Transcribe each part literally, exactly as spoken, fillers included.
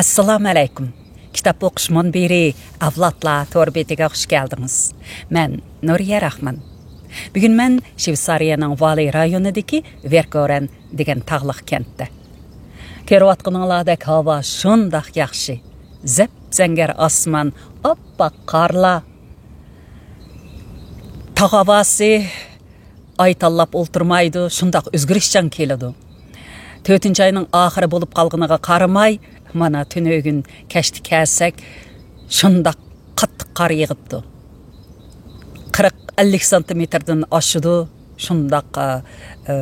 ئەسسالامۇ ئەلەيكۇم. كىتاب ئوقۇش مۇنبىرى ئەۋلادلار تور بېتىگە خۇش كەلدىڭىز. مەن نۇرىيە راخمان. بۈگۈن مەن شۋېتسارىيەنىڭ ۋالى رايونىدىكى ۋېركورەن دېگەن تاغلىق كەنتتە. كۆرۈۋاتقىنىڭلاردەك ھاۋا شۇنداق ياخشى. زەپ-زەڭگەر ئاسمان، ئاپئاق قارلار. تاغ ھاۋاسى ئاي تاللاپ ئولتۇرمايدۇ، شۇنداق ئۆزگىرىشچان كېلىدۇ. تۆتىنچى ئاينىڭ ئاخىرى بولۇپ قالغىنىغا قارىماي، مانا تۈنۈگۈن كەچتە كەلسەك، شۇنداق قاتتىق قار يېغىپتۇ. قىرىق ئەللىك سانتىمېتىردىن ئاشىدۇ، شۇنداق، ئە، ئە،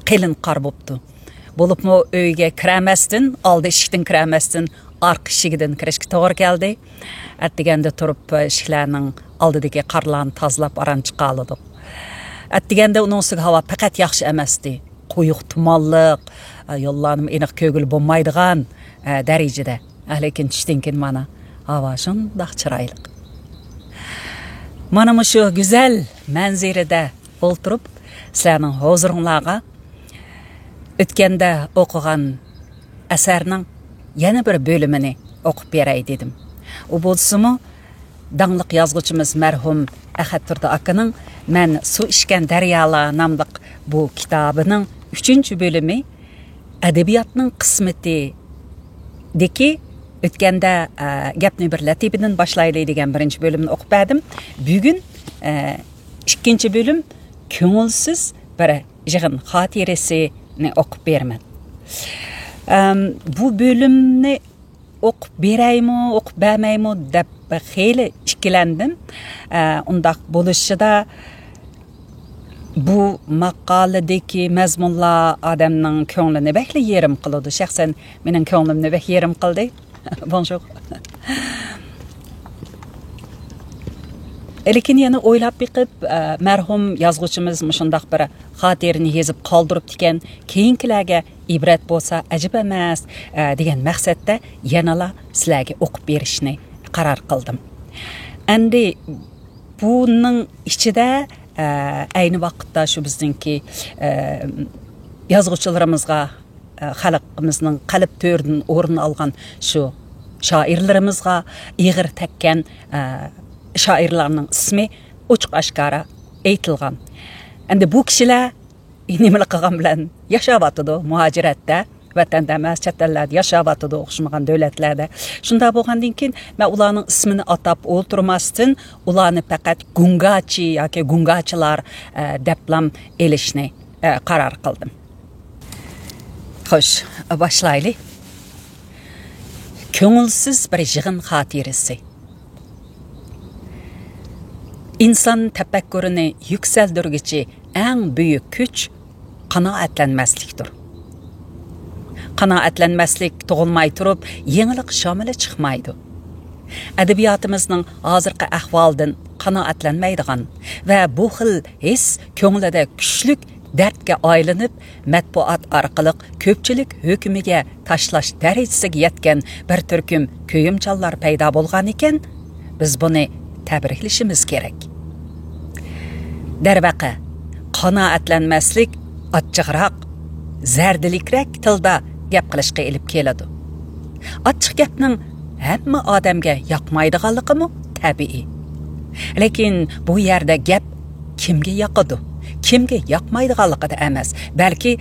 قېلىن قار بوپتۇ. بولۇپمۇ ئۆيگە كىرەمەستىن، ئالدى ئىشىكتىن كىرەمەستىن، ئارقا ئىشىكىدىن كىرىشكە توغرا كەلدى. ئەتىگەندە تۇرۇپ، ئىشىكلەرنىڭ ئالدىدىكى قارلارنى تازىلاپ، ئاران چىقالىدۇق. ئەتىگەندە ئۇنىڭ ئۈستىگە ھاۋا پەقەت ياخشى ئەمەستى. قويۇق تۇمانلىق، يوللارنىمۇ ئېنىق كۆرگىلى بولمايدىغان، دەرىجىدە. لېكىن چۈشتىن كېيىن مانا، ھاۋا شۇنداق چىرايلىق. مانا مۇشۇ گۈزەل مەنزىرىدە ئولتۇرۇپ، سىلەرنىڭ ھۇزۇرۇڭلارغا ئۆتكەندە ئوقۇغان ئەسەرنىڭ يەنە بىر بۆلۈمىنى ئوقۇپ بېرەي دېدىم. ئۇ بولسىمۇ، داڭلىق يازغۇچىمىز مەرھۇم ئەخەت تۇردى ئاكىنىڭ مەن سۇ ئىچكەن دەريالار ناملىق بۇ كىتابىنىڭ ئۈچىنچى بۆلۈمى، ئەدەبىياتنىڭ قىسمىتىدىكى، ئۆتكەندە، ئە، گەپنى بىر لەتىپىدىن باشلايلى دېگەن بىرىنچى بۆلۈمنى ئوقۇپ بەردىم. بۈگۈن، ئە، ئىككىنچى بۆلۈم، كۆڭۈلسىز بىر يىغىن خاتىرىسىنى ئوقۇپ بېرىمەن. ئەم، بۇ بۆلۈمنى ئوقۇپ بېرەيمۇ، ئوقۇپ بەرمەيمۇ دەپ خېلى ئىككىلەندىم. ئە، ئۇنداق بولۇشىدا بۇ ماقالىدىكى مەزمۇنلار ئادەمنىڭ كۆڭلىنى بەكلا يېرىم قىلىدۇ. شەخسەن مېنىڭ كۆڭلۈمنى بەك يېرىم قىلدى. بونژۇر. لېكىن يەنە ئويلاپ بېقىپ، ئە، مەرھۇم يازغۇچىمىز مۇشۇنداق بىر خاتىرىنى يېزىپ قالدۇرۇپتىكەن، كېيىنكىلەرگە ئىبرەت بولسا ئەجەب ئەمەس، ئە، دېگەن مەقسەتتە يەنىلا سىلەرگە ئوقۇپ بېرىشنى قارار قىلدىم. ئەمدى بۇنىڭ ئىچىدە، ئە، ئەينى ۋاقىتتا شۇ بىزنىڭكى، ئە، يازغۇچىلىرىمىزغا، ئە، خەلقىمىزنىڭ قەلب تۆرىدىن ئورۇن ئالغان شۇ شائىرلىرىمىزغا ئېغىر تەگكەن، ئە، شائىرلارنىڭ ئىسمى ئوچۇق ئاشكارا ئېيتىلغان. ئەمدى بۇ كىشىلەر نېمىلا قىلغان بىلەن ياشاۋاتىدۇ مۇھاجىرەتتە، ۋەتەندە ئەمەس، چەت ئەللەردە ياشاۋاتىدۇ، ئوخشىمىغان دۆلەتلەردە. شۇنداق بولغاندىن كېيىن، مەن ئۇلارنىڭ ئىسمىنى ئاتاپ ئولتۇرماستىن، ئۇلارنى پەقەت گۇڭگاچى ياكى گۇڭگاچىلار، ئە، دەپلام ئېلىشنى، ئە، قارار قىلدىم. خوش، باشلايلى. كۆڭۈلسىز بىر يىغىن خاتىرىسى. ئىنسان تەپەككۇرىنى يۈكسەلدۈرگۈچى ئەڭ بۈيۈك كۈچ قانائەتلەنمەسلىكتۇر. قانائەتلەنمەسلىك تۇغۇلماي تۇرۇپ، يېڭىلىق شامىلى چىقمايدۇ. ئەدەبىياتىمىزنىڭ ھازىرقى ئەھۋالىدىن قانائەتلەنمەيدىغان ۋە بۇ خىل ھېس كۆڭلىدە كۈچلۈك دەردكە ئايلىنىپ، مەتبۇئات ئارقىلىق كۆپچىلىك ھۆكمىگە تاشلاش دەرىجىسىگە يەتكەن بىر تۈركۈم كۆيۈمچانلار پەيدا بولغانىكەن، بىز بۇنى تەبرىكلىشىمىز كېرەك. دەرۋەقە، قانائەتلەنمەسلىك ئاچچىقراق، زەردىلىكرەك تىلدا گەپ قىلىشقا ئېلىپ كېلىدۇ. ئاچچىق گەپنىڭ ھەممە ئادەمگە ياقمايدىغانلىقىمۇ تەبىئىي. لېكىن بۇ يەردە گەپ كىمگە ياقىدۇ، كىمگە ياقمايدىغانلىقىدا ئەمەس، بەلكى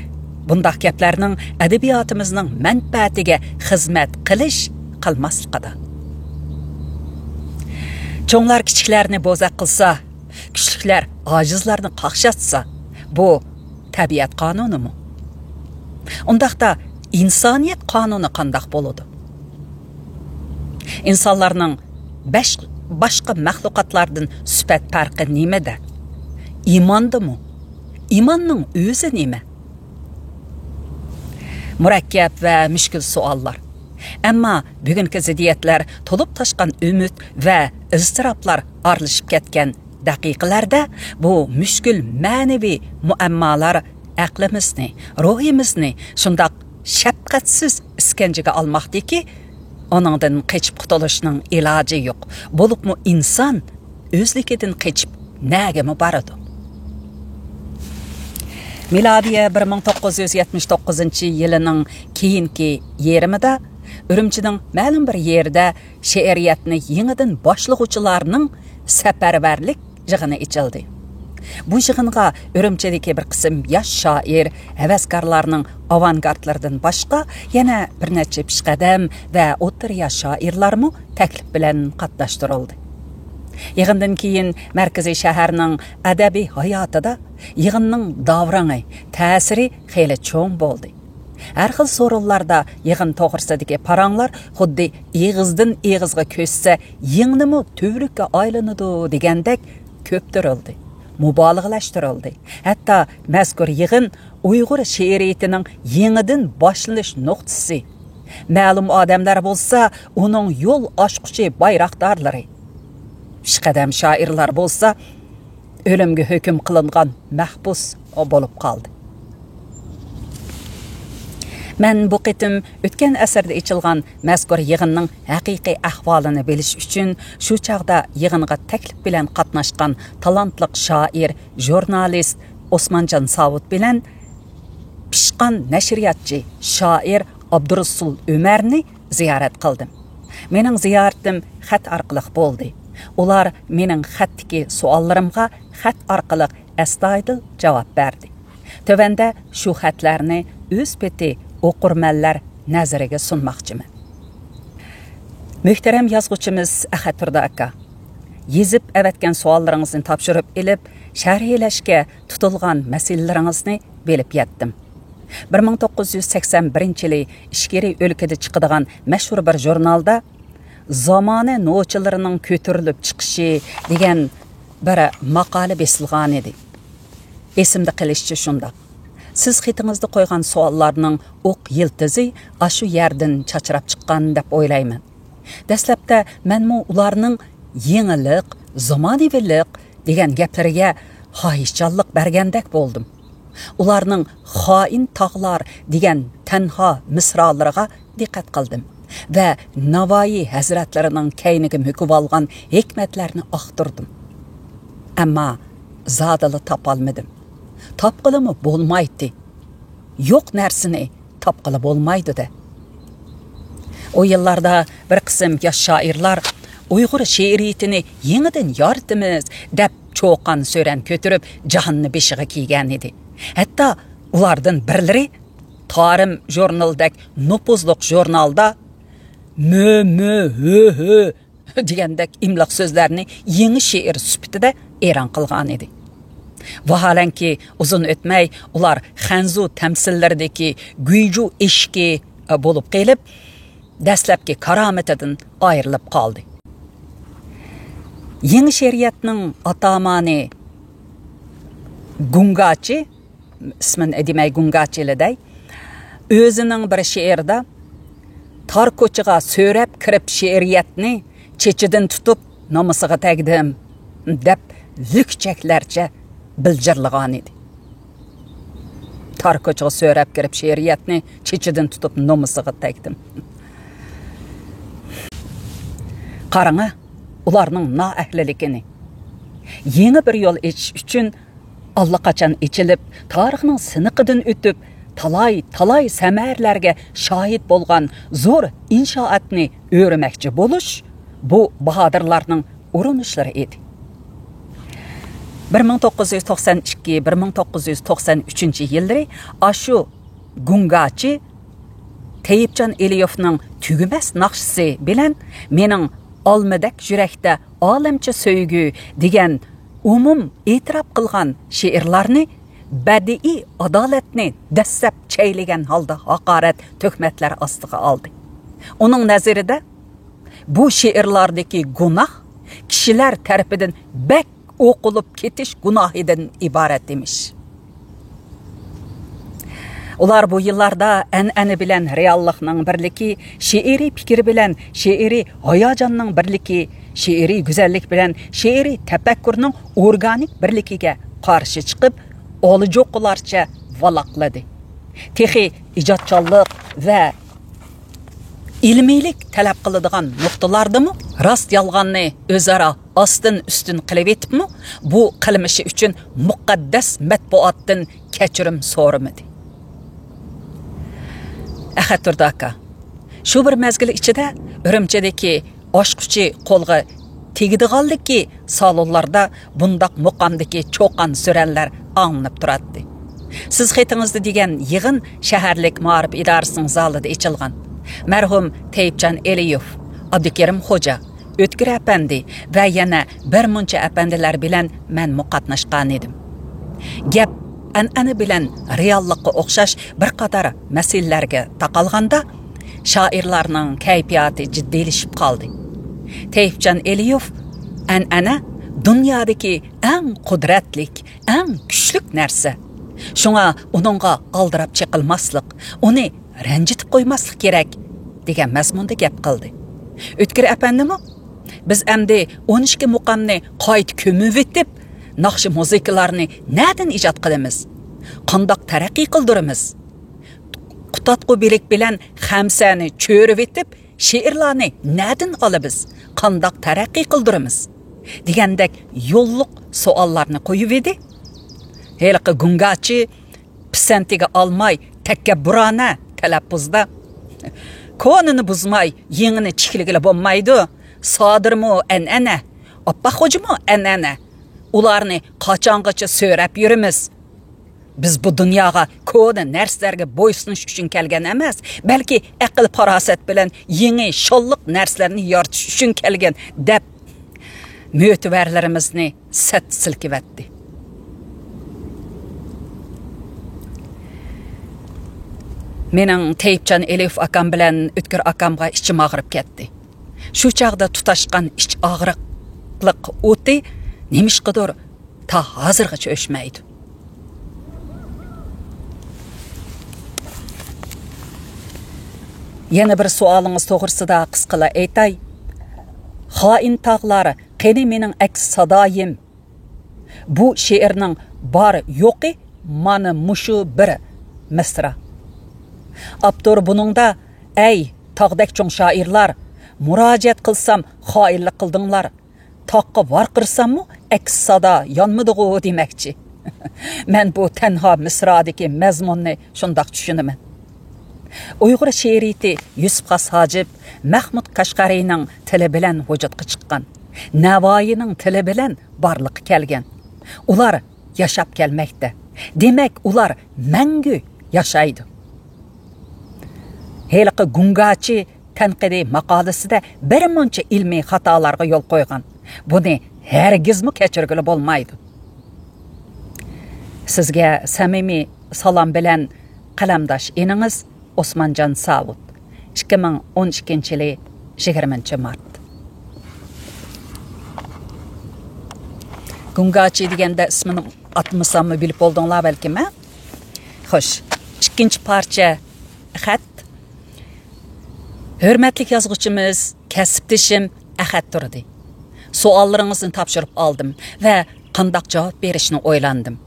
بۇنداق گەپلەرنىڭ ئەدەبىياتىمىزنىڭ مەنپەئەتىگە خىزمەت قىلىش، قىلماسلىقىدا. چوڭلار كىچىكلەرنى بوزەك قىلسا، كۈچلۈكلەر ئاجىزلارنى قاقشاتسا، بۇ تەبىئەت قانۇنىمۇ؟ ئۇنداقتا ئىنسانىيەت قانۇنى قانداق بولىدۇ؟ ئىنسانلارنىڭ بەش-، باشقا مەخلۇقاتلاردىن سۈپەت پەرقى نېمىدە؟ ئىماندىمۇ؟ ئىماننىڭ ئۆزى نېمە؟ مۇرەككەپ ۋە مۈشكۈل سوئاللار. ئەمما بۈگۈنكى زىددىيەتلەر، تولۇپ تاشقان ئۈمىد ۋە ئىزتىراپلار ئارىلىشىپ كەتكەن دەقىقىلەردە بۇ مۈشكۈل مەنىۋى مۇئەممالار ئەقلىمىزنى، روھىمىزنى شۇنداق شەپقەتسىز ئىسكەنجىگە ئالماقتىكى، ئۇنىڭدىن قېچىپ قۇتۇلۇشنىڭ ئىلاجى يوق. بولۇپمۇ ئىنسان ئۆزلۈكىدىن قېچىپ نەگىمۇ بارىدۇ؟ مىلادىيە بىر مىڭ توققۇز يۈز يەتمىش توققۇزىنچى يىلىنىڭ كېيىنكى يېرىمىدا ئۈرۈمچىنىڭ مەلۇم بىر يېرىدە شېئىرىيەتنى يېڭىدىن باشلىغۇچىلارنىڭ سەپەرۋەرلىك يىغىنى ئېچىلدى. بۇ يىغىنغا ئۈرۈمچىدىكى بىر قىسىم ياش شائىر، ھەۋەسكارلارنىڭ ئاۋانگارتلىرىدىن باشقا يەنە بىر نەچچە پېشقەدەم ۋە ئوتتۇرا ياش شائىرلارمۇ تەكلىپ بىلەن قاتناشتۇرۇلدى. يىغىندىن كېيىن مەركىزىي شەھەرنىڭ ئەدەبىي ھاياتىدا يىغىننىڭ داۋراڭى، تەسىرى خېلى چوڭ بولدى. ھەر خىل سورۇنلاردا يىغىن توغرىسىدىكى پاراڭلار خۇددى ئېغىزدىن ئېغىزغا كۆچسە، يىڭنىمۇ تۈۋرۈككە ئايلىنىدۇ دېگەندەك كۆپتۈرۈلدى، مۇبالىغىلەشتۈرۈلدى. ھەتتا مەزكۇر يىغىن ئۇيغۇر شېئىرىيىتىنىڭ يېڭىدىن باشلىنىش نۇقتىسى، مەلۇم ئادەملەر بولسا ئۇنىڭ يول ئاچقۇچى بايراقدارلىرى، پېشقەدەم شائىرلار بولسا ئۆلۈمگە ھۆكۈم قىلىنغان مەھبۇس بولۇپ قالدى. مەن بۇ قېتىم ئۆتكەن ئەسىردە ئېچىلغان مەزكۇر يىغىننىڭ ھەقىقىي ئەھۋالىنى بىلىش ئۈچۈن شۇ چاغدا يىغىنغا تەكلىپ بىلەن قاتناشقان تالانتلىق شائىر، ژۇرنالىست ئوسمانجان ساۋۇت بىلەن پىشقان نەشرىياتچى، شائىر ئابدۇرۇسۇل ئۆمەرنى زىيارەت قىلدىم. مېنىڭ زىيارىتىم خەت ئارقىلىق بولدى. ئۇلار مېنىڭ خەتتىكى سوئاللىرىمغا خەت ئارقىلىق ئەستايىدىل جاۋاب بەردى. تۆۋەندە شۇ خەتلەرنى ئۆز پېتى ئوقۇرمەنلەر نەزىرىگە سۇنماقچىمەن. مۆھتەرەم يازغۇچىمىز ئەخەت تۇردى ئاكا، يېزىپ ئەۋەتكەن سوئاللىرىڭىزنى تاپشۇرۇپ ئېلىپ، شەرھلەشكە تۇتۇلغان مەسىلىلىرىڭىزنى بىلىپ يەتتىم. بىر مىڭ توققۇز يۈز سەكسەن بىرىنچى يىلى ئىچكىرى ئۆلكىدە چىقىدىغان مەشھۇر بىر ژۇرنالدا زامانە نوچىلىرىنىڭ كۆتۈرۈلۈپ چىقىشى دېگەن بىر ماقالە بېسىلغانىدى. ئېسىمدە قېلىشىچە شۇنداق. سىز خېتىڭىزدە قويغان سوئاللارنىڭ ئوق يىلتىزى ئاشۇ يەردىن چاچراپ چىققان دەپ ئويلايمەن. دەسلەپتە مەنمۇ ئۇلارنىڭ يېڭىلىق، زامانىۋىلىق دېگەن گەپلىرىگە خاھىشجانلىق بەرگەندەك بولدۇم. ئۇلارنىڭ خائىن تاغلار دېگەن تەنھا مىسرالىرىغا دىققەت قىلدىم ۋە ناۋايى ھەزرەتلىرىنىڭ كەينىگە مۆكۈۋالغان ھېكمەتلەرنى ئاختۇردۇم. ئەمما زادىلا تاپالمىدىم. تاپقىلىمۇ بولمايتتى. يوق نەرسىنى تاپقىلى بولمايدۇ-دە. ئۇ يىللاردا بىر قىسىم ياش شائىرلار ئۇيغۇر شېئىرىيىتىنى يېڭىدىن يارىتىمىز دەپ چۇقان-سۈرەن كۆتۈرۈپ جاھاننى بېشىغا كىيگەنىدى. ھەتتا ئۇلاردىن بىرلىرى تارىم ژۇرنىلىدەك نوپۇزلۇق ژۇرنالدا مۆ، مۆ، ھۆ، ھۆ دېگەندەك ئىملىق سۆزلەرنى يېڭى شېئىر سۈپىتىدە ئېلان قىلغانىدى. ۋاھالەنكى، ئۇزۇن ئۆتمەي ئۇلار خەنزۇ تەمسىللىرىدىكى گۈيجۇ ئېشىكى بولۇپ قېلىپ، دەسلەپكى كارامىتىدىن ئايرىلىپ قالدى. يېڭى شېئىرىيەتنىڭ ئاتامانى گۇڭگاچى، ئىسمىنى دېمەي گۇڭگاچىلا دەي، ئۆزىنىڭ بىر شېئىرىدا تار كوچىغا سۆرەپ كىرىپ شېئىرىيەتنى چېچىدىن تۇتۇپ نومۇسىغا تەگدىم دەپ لۈكچەكلەرچە بىلجىرلىغانىدى. تار كوچىغا سۆرەپ كىرىپ شېئىرىيەتنى چېچىدىن تۇتۇپ نومۇسىغا تەگدىم. قاراڭا، ئۇلارنىڭ نائەھلىلىكىنى. يېڭى بىر يول ئېچىش ئۈچۈن ئاللىقاچان ئېچىلىپ، تارىخنىڭ سىنىقىدىن ئۆتۈپ، تالاي-تالاي سەمەرىلەرگە شاھىت بولغان زور ئىنشائاتنى ئۆرۈمەكچى بولۇش، بۇ باھادىرلارنىڭ ئۇرۇنۇشلىرى ئىدى. بىر مىڭ توققۇز يۈز توقسان ئىككى، بىر مىڭ توققۇز يۈز توقسان ئۈچىنچى يىللىرى ئاشۇ گۇڭگاچى تەيىپجان ئېلىيېۋنىڭ تۈگىمەس ناخشىسى بىلەن مېنىڭ ئالمىدەك يۈرەكتە ئالەمچە سۆيگۈ دېگەن ئومۇم ئېتىراپ قىلغان شېئىرلارنى بەدىئىي ئادالەتنى دەسسەپ چەيلىگەن ھالدا ھاقارەت تۆھمەتلەر ئاستىغا ئالدى. ئۇنىڭ نەزىرىدە، بۇ شېئىرلاردىكى گۇناھ كىشىلەر تەرىپىدىن بەك ئوقۇلۇپ كېتىش گۇناھىدىن ئىبارەت ئىمىش. ئۇلار بۇ يىللاردا ئەنئەنە بىلەن رېئاللىقنىڭ بىرلىكى، شېئىرىي پىكىر بىلەن شېئىرىي ھاياجاننىڭ بىرلىكى، شېئىرىي گۈزەللىك بىلەن شېئىرىي تەپەككۇرنىڭ ئورگانىك بىرلىكىگە قارشى چىقىپ، ئالىجوقىلارچە ۋالاقلىدى. تېخى ئىجادچانلىق ۋە ئىلمىيلىك تەلەپ قىلىدىغان نۇقتىلاردىمۇ راست-يالغاننى ئۆزئارا ئاستىن-ئۈستۈن قىلىۋېتىپمۇ، بۇ قىلمىشى ئۈچۈن مۇقەددەس مەتبۇئاتتىن كەچۈرۈم سورىمىدى. ئەخەت تۇردى ئاكا، شۇ بىر مەزگىل ئىچىدە ئۈرۈمچىدىكى ئاچقۇچى قولغا تېگىدىغانلىكى سالونلاردا بۇنداق مۇقامدىكى چۇقان-سۈرەنلەر ئاڭلىنىپ تۇراتتى. سىز خېتىڭىزدا دېگەن يىغىن شەھەرلىك مائارىپ ئىدارىسىنىڭ زالىدا ئېچىلغان. مەرھۇم تەيىپجان ئېلىيېف، ئابدۇكېرىم خوجا، ئۆتكۈر ئەپەندى ۋە يەنە بىر مۇنچە ئەپەندىلەر بىلەن مەنمۇ قاتناشقانىدىم. گەپ ئەنئەنە بىلەن رېئاللىققا ئوخشاش بىر قاتار مەسىلىلەرگە تاقالغاندا، شائىرلارنىڭ كەيپىياتى جىددىيلىشىپ قالدى. تەيىپجان ئېلىيېف، ئەنئەنە دۇنيادىكى ئەڭ قۇدرەتلىك، ئەڭ كۈچلۈك نەرسە. شۇڭا ئۇنىڭغا ئالدىراپ چېقىلماسلىق، ئۇنى رەنجىتىپ قويماسلىق كېرەك، دېگەن مەزمۇندا گەپ قىلدى. ئۆتكۈر ئەپەندىمۇ، بىز ئەمدى ئون ئىككى مۇقامنى قايتا كۆمۈۋېتىپ، ناخشا مۇزىكىلارنى نەدىن ئىجاد قىلىمىز؟ قانداق تەرەققىي قىلدۇرىمىز؟ قۇتادغۇ بىلىك بىلەن خەمسەنى چۆرۈۋېتىپ، شېئىرلارنى نەدىن ئالىمىز؟ قانداق تەرەققىي قىلدۇرىمىز؟ دېگەندەك يوللۇق سوئاللارنى قويۇۋىدى. ھېلىقى گۇڭگاچى پىسەنتىگە ئالماي، تەكەببۇرانە تەلەپپۇزدا، «كونىنى بۇزماي، يېڭىنى چىكلىگىلى بولمايدۇ. سادىرمۇ ئەنئەنە، ئاپپاق خوجىمۇ ئەنئەنە. ئۇلارنى قاچانغىچە سۆرەپ يۈرىمىز؟ بىز بۇ دۇنياغا كونا نەرسىلەرگە بويسۇنۇش ئۈچۈن كەلگەن ئەمەس، بەلكى ئەقىل-پاراسەت بىلەن يېڭى، شانلىق نەرسىلەرنى يارىتىش ئۈچۈن كەلگەن» دەپ، مۆتىۋەرلىرىمىزنى سەت سىلكىۋەتتى. مېنىڭ تەيىپجان ئېلىيېف ئاكام بىلەن ئۆتكۈر ئاكامغا ئىچىم ئاغرىپ كەتتى. شۇ چاغدا تۇتاشقان ئىچ ئاغرىقلىق ئوتى نېمىشقىدۇر تا ھازىرغىچە ئۆچمەيدۇ. يەنە بىر سوئالىڭىز توغرىسىدا قىسقىلا ئېيتاي. «خائىن تاغلار، قېنى مېنىڭ ئەكس سادايىم؟» بۇ شېئىرنىڭ بار يوقى مانا مۇشۇ بىر مىسرا. ئاپتور بۇنىڭدا، «ئەي، تاغدەك چوڭ شائىرلار، مۇراجىئەت قىلسام خائىنلىق قىلدىڭلار، تاغقا ۋارقىرىساممۇ ئەكس سادا يانمىدىغۇ» دېمەكچى. مەن بۇ تەنھا مىسرادىكى مەزمۇننى شۇنداق چۈشىنىمەن. ئۇيغۇر شېئىرىيىتى يۈسۈپ خاس ھاجىپ، مەخمۇت قەشقەرىنىڭ تىلى بىلەن ۋۇجۇدقا چىققان، نەۋايىنىڭ تىلى بىلەن بارلىققا كەلگەن. ئۇلار ياشاپ كەلمەكتە. دېمەك، ئۇلار مەڭگۈ ياشايدۇ. ھېلىقى گۇڭگاچى تەنقىدىي ماقالىسىدە بىر مۇنچە ئىلمىي خاتالارغا يول قويغان. بۇنى ھەرگىزمۇ كەچۈرگىلى بولمايدۇ. سىزگە سەمىمىي سالام بىلەن، قەلەمداش ئىنىڭىز ئوسمانجان ساۋۇت. ئىككى مىڭ ئون ئىككىنچى يىلى يىگىرمىنچى مارت. گۇڭگاچى دېگەندە ئىسمىنى ئاتىمىساممۇ بىلىپ بولدۇڭلار بەلكىم، ھە؟ خوش، ئىككىنچى پارچە خەت. ھۆرمەتلىك يازغۇچىمىز، كەسىپدىشىم ئەخەت تۇردى. سوئاللىرىڭىزنى تاپشۇرۇپ ئالدىم ۋە قانداق جاۋاب بېرىشنى ئويلاندىم.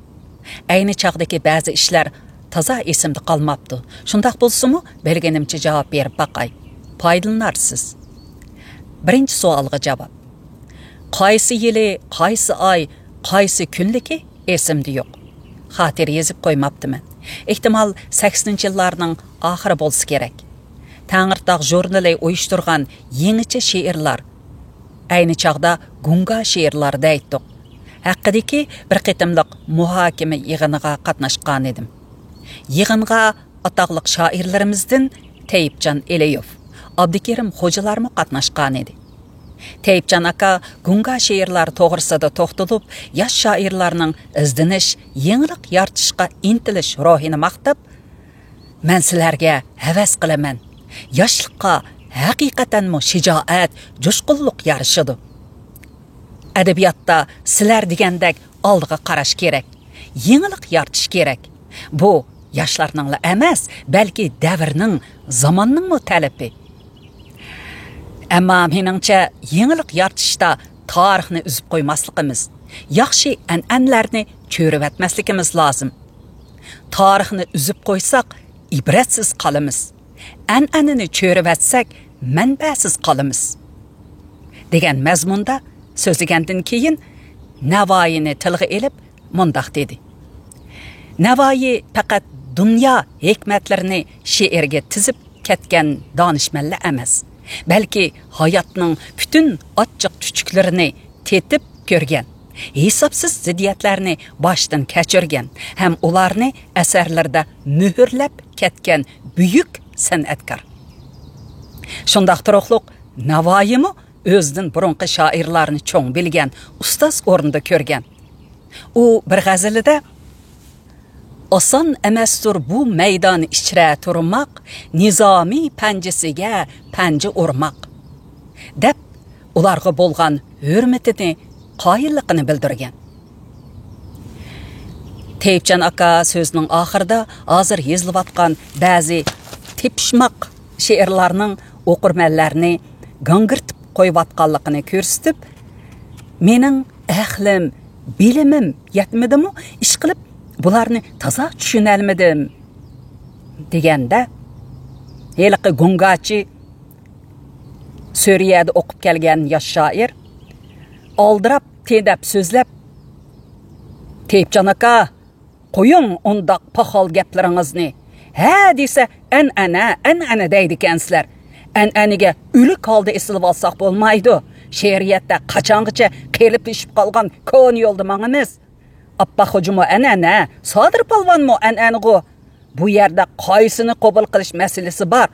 ئەينى چاغدىكى بەزى ئىشلار تازا ئېسىمدە قالماپتۇ. شۇنداق بولسىمۇ، بىلگىنىمچە جاۋاب بېرىپ باقاي. پايدىلىنارسىز. بىرىنچى سوئالغا جاۋاب. قايسى يىلى، قايسى ئاي، قايسى كۈنلۈكى ئېسىمدە يوق. خاتىرە يېزىپ قويماپتىمەن. ئېھتىمال، سەكسىنىنچى يىللارنىڭ ئاخىرى بولسا كېرەك. تەڭرىتاغ ژۇرنىلى ئۇيۇشتۇرغان يېڭىچە شېئىرلار، ئەينى چاغدا گۇڭگا شېئىرلار دەيتتۇق، ھەققىدىكى بىر قېتىملىق مۇھاكىمە يىغىنىغا قاتناشقانىدىم. يىغىنغا ئاتاقلىق شائىرلىرىمىزدىن تەيىپجان ئېلىيېف، ئابدۇكېرىم خوجىلارمۇ قاتناشقانىدى. تەيىپجان ئاكا گۇڭگا شېئىرلار توغرىسىدا توختىلىپ، ياش شائىرلارنىڭ ئىزدىنىش، يېڭىلىق يارىتىشقا ئىنتىلىش روھىنى ماختاپ، «مەن سىلەرگە ھەۋەس قىلىمەن. ياشلىققا ھەقىقەتەنمۇ شىجائەت، جۇشقۇنلۇق يارىشىدۇ. ئەدەبىياتتا سىلەر دېگەندەك ئالدىغا قاراش كېرەك. يېڭىلىق يارىتىش كېرەك. بۇ ياشلارنىڭلا ئەمەس، بەلكى دەۋرنىڭ، زاماننىڭمۇ تەلىپى. ئەمما مېنىڭچە، يېڭىلىق يارىتىشتا تارىخنى ئۈزۈپ قويماسلىقىمىز، ياخشى ئەنئەنىلەرنى چۆرۈۋەتمەسلىكىمىز لازىم. تارىخنى ئۈزۈپ قويساق، ئىبرەتسىز قالىمىز. ئەنئەنىنى چۆرۈۋەتسەك، مەنبەسىز قالىمىز» دېگەن مەزمۇندا سۆزلىگەندىن كېيىن، نەۋايىنى تىلغا ئېلىپ مۇنداق دېدى: «نەۋايى پەقەت دۇنيا ھېكمەتلىرىنى شېئىرگە تىزىپ، كەتكەن دانىشمەنلا ئەمەس، بەلكى ھاياتنىڭ پۈتۈن ئاچچىق-چۈچۈكلىرىنى تېتىپ كۆرگەن، ھېسابسىز زىددىيەتلەرنى باشتىن كەچۈرگەن ھەم ئۇلارنى ئەسەرلىرىدە مۆھۈرلەپ كەتكەن بۈيۈك سەنئەتكار. شۇنداق تۇرۇقلۇق ناۋايىمۇ ئۆزىدىن بۇرۇنقى شائىرلارنى چوڭ بىلگەن، ئۇستاز ئورنىدا كۆرگەن. ئۇ بىر غەزىلىدە، «ئاسان ئەمەستۇر بۇ مەيدان ئىچرە تۇرماق، نىزامى پەنجىسىگە پەنجە ئۇرماق» دەپ، ئۇلارغا بولغان ھۆرمىتىنى، قايىللىقىنى بىلدۈرگەن. تېيىپجان ئاكا سۆزىنىڭ ئاخىرىدا ھازىر يېزىلىۋاتقان بەزى تېپىشماق شېئىرلارنىڭ ئوقۇرمەنلەرنى گاڭگىرىتىپ قويۇۋاتقانلىقىنى كۆرسىتىپ، «مېنىڭ ئەقلىم، بىلىمىم يەتمىدىمۇ، ئىشقىلىپ بۇلارنى تازا چۈشىنەلمىدىم» دېگەندە، ھېلىقى گۇڭگاچى، سۈرىيەدە ئوقۇپ كەلگەن ياش شائىر، ئالدىراپ تېدەپ سۆزلەپ، «تېيىپجان ئاكا، قويۇڭ ئۇنداق پاخال گەپلىرىڭىزنى. ھە دېسە، ئەنئەنە، ئەنئەنە دەيدىكەنسىلەر. ئەنئەنىگە ئۆلۈك ھالدا ئېسىلىۋالساق بولمايدۇ. شېئىرىيەتتە قاچانغىچە قېلىپلىشىپ قالغان كونا يولدا ماڭىمىز؟ ئاپپاق خوجىمۇ ئەنئەنە، سادىر پالۋانمۇ ئەنئەنىغۇ. بۇ يەردە قايسىنى قوبۇل قىلىش مەسىلىسى بار.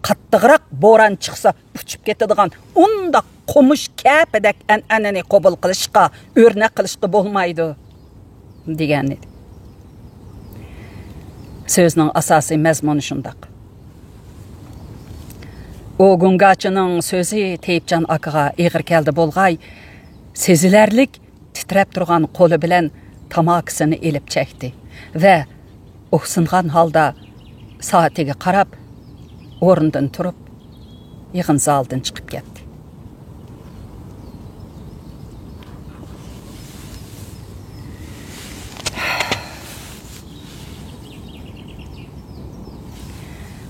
قاتتىقراق بوران چىقسا، ئۇچۇپ كېتىدىغان ئۇنداق قومۇش كەپىدەك ئەنئەنىنى قوبۇل قىلىشقا، ئۆرنەك قىلىشقا بولمايدۇ» دېگەن ئىدى. سۆزنىڭ ئاساسىي مەزمۇنى شۇنداق. ئۇ گۇڭگاچىنىڭ سۆزى تېيىپجان ئاكىغا ئېغىر كەلدى بولغاي، سېزىلەرلىك تىترەپ تۇرغان قولى بىلەن تاماكىسىنى ئېلىپ چەكتى ۋە ئۇھسىنغان ھالدا سائىتىگە قاراپ، ئورنىدىن تۇرۇپ، يىغىن زالىدىن چىقىپ كەتتى.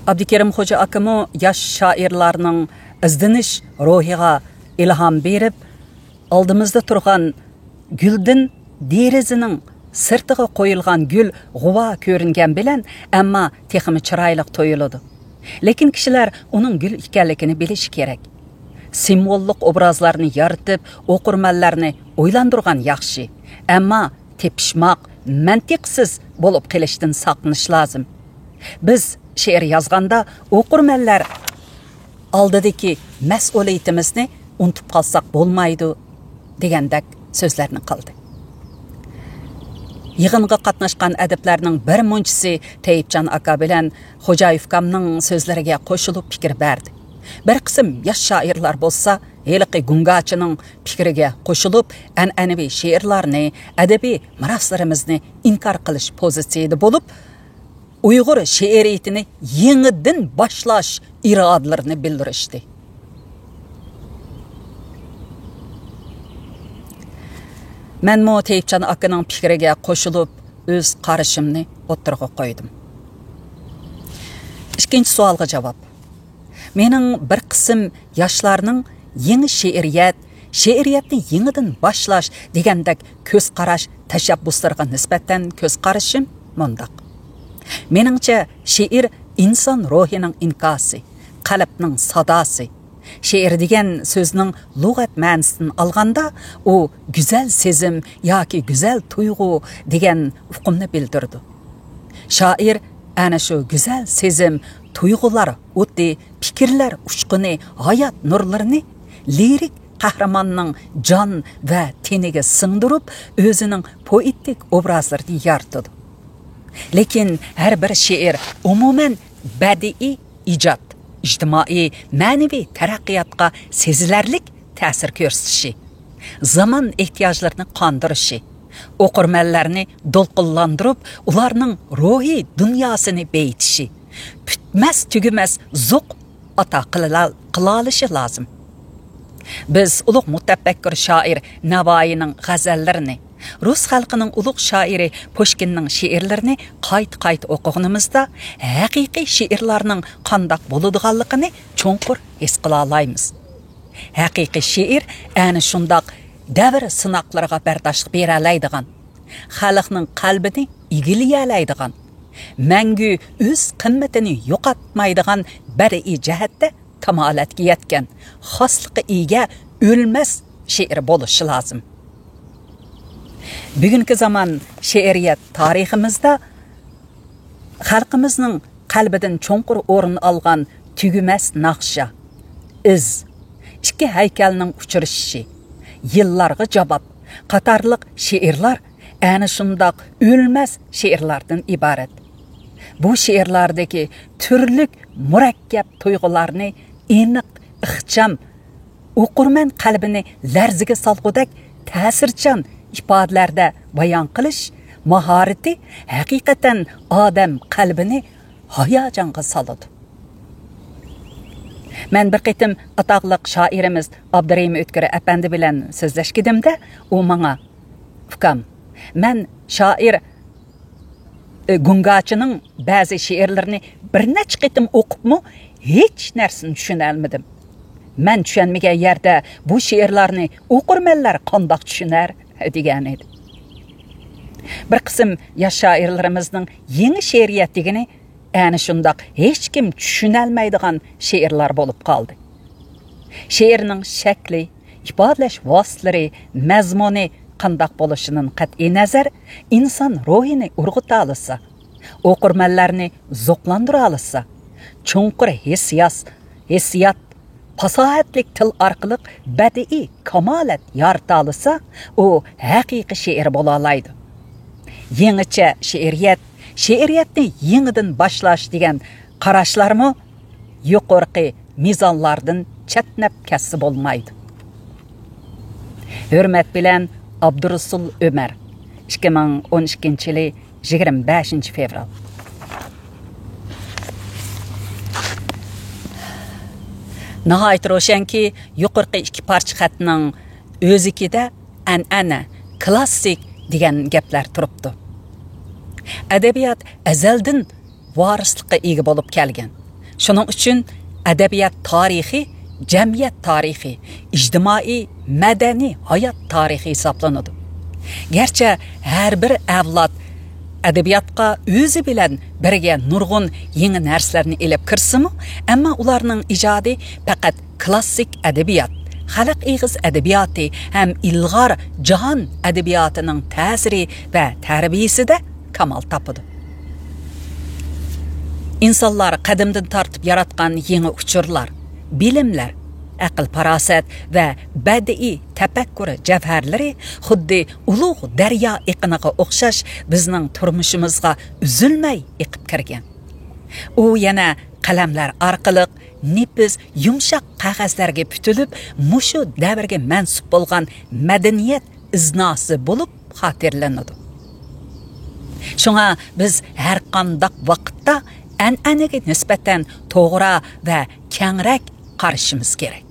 ئابدۇكېرىم خوجا ئاكىمۇ ياش شائىرلارنىڭ ئىزدىنىش روھىغا ئىلھام بېرىپ، ئالدىمىزدا تۇرغان گۈلدىن دېرىزىنىڭ سىرتىغا قويۇلغان گۈل غۇۋا كۆرۈنگەن بىلەن، ئەمما تېخىمۇ چىرايلىق تۇيۇلىدۇ. لېكىن كىشىلەر ئۇنىڭ گۈل ئىكەنلىكىنى بىلىشى كېرەك. سىمۋوللۇق ئوبرازلارنى يارىتىپ، ئوقۇرمەنلەرنى ئويلاندۇرغان ياخشى. ئەمما تېپىشماق، مەنتىقسىز بولۇپ قېلىشتىن ساقلىنىش لازىم. بىز شېئىر يازغاندا ئوقۇرمەنلەر ئالدىدىكى مەسئۇلىيىتىمىزنى ئۇنتۇپ قالساق بولمايدۇ، دېگەندەك سۆزلەرنى قىلدى. يىغىنغا قاتناشقان ئەدىبلەرنىڭ بىر مۇنچىسى تەيىپجان ئاكا بىلەن خوجايېف ئۇكامنىڭ سۆزلىرىگە قوشۇلۇپ پىكىر بەردى. بىر قىسىم ياش شائىرلار بولسا ھېلىقى گۇڭگاچىنىڭ پىكرىگە قوشۇلۇپ، ئەنئەنىۋى شېئىرلارنى، ئەدەبىي مىراسلىرىمىزنى ئىنكار قىلىش پوزىتسىيىدە بولۇپ، ئۇيغۇر شېئىرىيىتىنى يېڭىدىن باشلاش ئىرادىلىرىنى بىلدۈرۈشتى. مەنمۇ تەيىپجان ئاكىنىڭ پىكرىگە قوشۇلۇپ، ئۆز قارىشىمنى ئوتتۇرىغا قويدۇم. ئىككىنچى سوئالغا جاۋاب. مېنىڭ بىر قىسىم ياشلارنىڭ يېڭى شېئىرىيەت، شېئىرىيەتنى يېڭىدىن باشلاش دېگەندەك كۆز قاراش تەشەببۇسلىرىغا نىسبەتەن كۆز قارىشىم مۇنداق. مېنىڭچە، شېئىر ئىنسان روھىنىڭ ئىنكاسى، قەلبنىڭ ساداسى. شېئىر دېگەن سۆزنىڭ لۇغەت مەنىسىدىن ئالغاندا، ئۇ گۈزەل سېزىم ياكى گۈزەل تۇيغۇ دېگەن ئۇقۇمنى بىلدۈرىدۇ. شائىر ئەنە شۇ گۈزەل سېزىم، تۇيغۇلار ئوتى، پىكىرلەر ئۇچقۇنى، ھايات نۇرلىرىنى لىرىك قەھرىماننىڭ جان ۋە تېنىگە سىڭدۈرۈپ، ئۆزىنىڭ پوئېتىك ئوبرازلىرىنى يارىتىدۇ. لېكىن ھەر بىر شېئىر ئومۇمەن بەدىئىي ئىجاد، ئىجتىمائىي، مەنىۋى تەرەققىياتقا سېزىلەرلىك تەسىر كۆرسىتىشى، زامان ئېھتىياجلىرىنى قاندۇرۇشى، ئوقۇرمەنلەرنى دولقۇنلاندۇرۇپ، ئۇلارنىڭ روھىي دۇنياسىنى بېيىتىشى، پۈتمەس تۈگىمەس زوق ئاتا قىلىلا-، قىلالىشى لازىم. بىز ئۇلۇغ مۇتەپەككۇر شائىر نەۋائىينىڭ غەزەللىرىنى، رۇس خەلقىنىڭ ئۇلۇغ شائىرى پۇشكىننىڭ شېئىرلىرىنى قايتا-قايتا ئوقۇغىنىمىزدا، ھەقىقىي شېئىرلارنىڭ قانداق بولىدىغانلىقىنى چوڭقۇر ھېس قىلالايمىز. ھەقىقىي شېئىر ئەنە شۇنداق دەۋر سىناقلىرىغا بەرداشلىق بېرەلەيدىغان، خەلقنىڭ قەلبىنى ئىگىلىيەلەيدىغان، مەڭگۈ ئۆز قىممىتىنى يوقاتمايدىغان بەدىئىي جەھەتتە كامالەتكە يەتكەن، خاسلىققا ئىگە، ئۆلمەس شېئىر بولۇشى لازىم. بۈگۈنكى زامان شېئىرىيەت تارىخىمىزدا خەلقىمىزنىڭ قەلبىدىن چوڭقۇر ئورۇن ئالغان تۈگىمەس ناخشا، ئىز، ئىككى ھەيكەلنىڭ ئۇچرىشىشى، يىللارغا جاۋاب قاتارلىق شېئىرلار ئەنە شۇنداق ئۆلمەس شېئىرلاردىن ئىبارەت. بۇ شېئىرلاردىكى تۈرلۈك مۇرەككەپ تۇيغۇلارنى ئېنىق، ئىخچام، ئوقۇرمەن قەلبىنى لەرزىگە سالغۇدەك تەسىرچان ئىپادىلەردە بايان قىلىش ماھارىتى ھەقىقەتەن ئادەم قەلبىنى ھاياجانغا سالىدۇ. مەن بىر قېتىم ئاتاقلىق شائىرىمىز ئابدۇرېھىم ئۆتكۈر ئەپەندى بىلەن سۆزلەشكىنىمدە، ئۇ ماڭا، «ئۇكام، مەن شائىر، ئى، گۇڭگاچىنىڭ بەزى شېئىرلىرىنى بىر نەچچە قېتىم ئوقۇپمۇ ھېچ نەرسىنى چۈشىنەلمىدىم. مەن چۈشەنمىگەن يەردە بۇ شېئىرلارنى ئوقۇرمەنلەر قانداق چۈشىنەر؟» دېگەن ئىدى. بىر قىسىم ياش شائىرلىرىمىزنىڭ يېڭى شېئىرىيەت دېگىنى ئەنە شۇنداق ھېچكىم چۈشىنەلمەيدىغان شېئىرلار بولۇپ قالدى. شېئىرنىڭ شەكلى، ئىپادىلەش ۋاسىتىلىرى، مەزمۇنى قانداق بولۇشىدىن قەتئىينەزەر، ئىنسان روھىنى ئۇرغۇتالىسا، ئوقۇرمەنلەرنى زوقلاندۇرالىسا، چوڭقۇر ھېسسىياس-، ھېسسىيات، پاساھەتلىك تىل ئارقىلىق بەدىئىي كامالەت يارىتالىسا، ئۇ ھەقىقىي شېئىر بولالايدۇ. يېڭىچە شېئىرىيەت، شېئىرىيەتنى يېڭىدىن باشلاش دېگەن قاراشلارمۇ يۇقىرىقى مىزانلاردىن چەتنەپ كەتسە بولمايدۇ. ھۆرمەت بىلەن، ئابدۇرۇسۇل ئۆمەر، ئىككى مىڭ ئون ئىككىنچى يىلى يىگىرمە بەشىنچى فېۋرال. ناھايىتى روشەنكى، يۇقىرىقى ئىككى پارچە خەتنىڭ ئۆزىكىدە ئەنئەنە، كلاسسىك دېگەن گەپلەر تۇرۇپتۇ. ئەدەبىيات ئەزەلدىن ۋارىسلىققا ئىگە بولۇپ كەلگەن. شۇنىڭ ئۈچۈن ئەدەبىيات تارىخى جەمئىيەت تارىخى، ئىجتىمائىي، مەدەنىي ھايات تارىخى ھېسابلىنىدۇ. گەرچە ھەر بىر ئەۋلاد ئەدەبىياتقا ئۆزى بىلەن بىرگە نۇرغۇن يېڭى نەرسىلەرنى ئېلىپ كىرسىمۇ، ئەمما ئۇلارنىڭ ئىجادى پەقەت كلاسسىك ئەدەبىيات، خەلق ئېغىز ئەدەبىياتى ھەم ئىلغار جاھان ئەدەبىياتىنىڭ تەسىرى ۋە تەربىيىسىدە كامال تاپىدۇ. ئىنسانلار قەدىمدىن تارتىپ ياراتقان يېڭى ئۇچۇرلار، بىلىملەر، ئەقىل-پاراسەت ۋە بەدىئىي تەپەككۇر جەۋھەرلىرى خۇددى ئۇلۇغ دەريا ئېقىنىغا ئوخشاش بىزنىڭ تۇرمۇشىمىزغا ئۈزۈلمەي ئېقىپ كىرگەن. ئۇ يەنە قەلەملەر ئارقىلىق نېپىز، يۇمشاق قەغەزلەرگە پۈتۈلۈپ، مۇشۇ دەۋرگە مەنسۇپ بولغان مەدەنىيەت ئىزناسى بولۇپ خاتىرىلىنىدۇ. شۇڭا بىز ھەر قانداق ۋاقىتتا ئەنئەنىگە نىسبەتەن توغرا ۋە كەڭرەك قارىشىمىز كېرەك.